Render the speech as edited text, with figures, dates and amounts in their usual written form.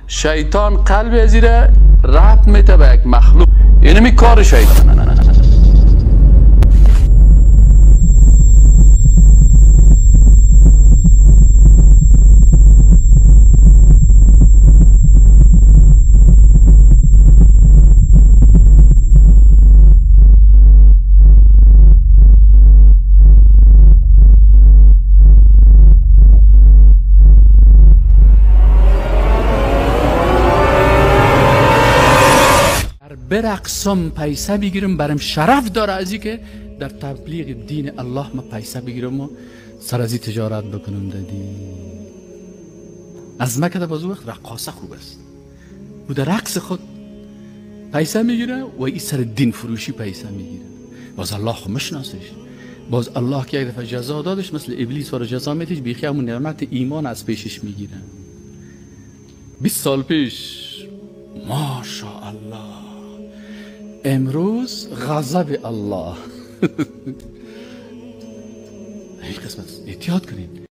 شیطان قلب ازی را ربط میته به یک مخلوق، یعنی می کار شیطان. برقصم پیسه بگیرم، برم شرف داره از که در تبلیغ دین الله ما پیسه بگیرم و سر از تجارت بکنم. دادی از مکه بازو وقت رقاصه خوب است، او در رقص خود پیسه میگیره و این سر دین فروشی پیسه میگیره. باز الله خو مشناسش، باز الله که یک دفعه جزا دادش مثل ابلیس وارو جزا میتیش، بیخی همون نعمت ایمان از پیشش میگیره. 20 سال پیش ماشاءالله، امروز غضب الله. این قسمت احتیاط کنید.